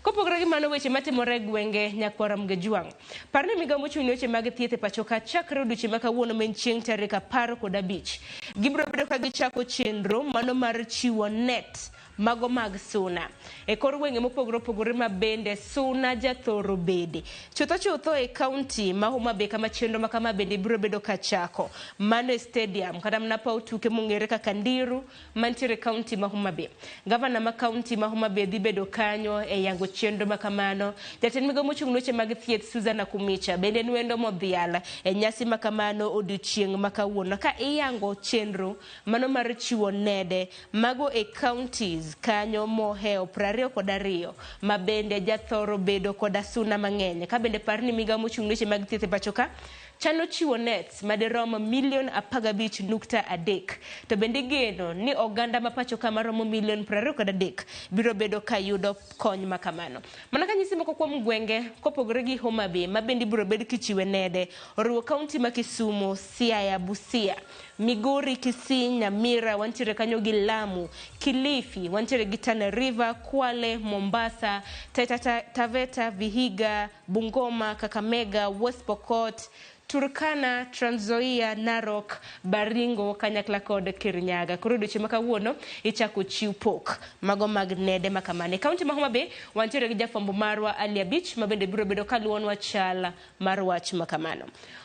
Kopogore gi mano, weche matimore e gwenge nyakwara Mgejwang'. Par ni migawo mochung' ne weche mag thieth e pacho ka chakre odiochieng' ma kawuono ma en chieng' tarik 15. Gibiro bedo ka gichako chenro mano mar chiwo net mago mag suna e kor gwenge mopogore opogore ma bende suna jathoro bede. Chutho chutho e kaunti ma Homa Bay kama chenro ma kama bende biro bedo ka chako. Mano e stadium kata mana paw tuke mong'ere kaka Ndiru mantiere e kaunti ma Homa Bay. Gavana ma kaunti ma Homa Bay dhi bedo kanyo e yango chenro ma kamano. Jatend migawo mochung' ne weche mag thieth Susan Nakhumicha bende en wendo modhial e nyasi ma kamano odiochieng' ma kawuono ka iyango chenro mano mar chiwo nede mago e counties kanyo mohewo 22 ma bende jathoro bedo koda suna mang'eny. Ka bende par ni migawo mochung' ne weche mag thieth e pacho ka chano chiwo nets madirom milion 15.3 to bende igeno ni oganda ma pacho ka maromo milion 23 biro bedo ka yudo kony ma kamano. Mana ka nyisi moko kuom gwenge kopogore gi Homa Bay ma bende ibiro bed kichiwe nede oriwo kaunti ma Kisumu, Siaya, Busia, Migori, Kisii, Nyamira, wantiere kanyo gi Lamu, Kilifi, wantiere gi Tana River, Kwale, Mombasa, Taita Taveta, Vihiga, Bungoma, Kakamega, West Pokot, Turkana, Trans Nzoia, Narok, Baringo kanyakla kod Kirinyaga. Koro odiochieng' ma kawuono ichako chiw pok mago mag nede ma kamano. E kaunti ma Homa Bay wantiere gi jafwambo marwa Ali Abich ma bende biro bedo kaluwonwa chal mar wach ma kamano.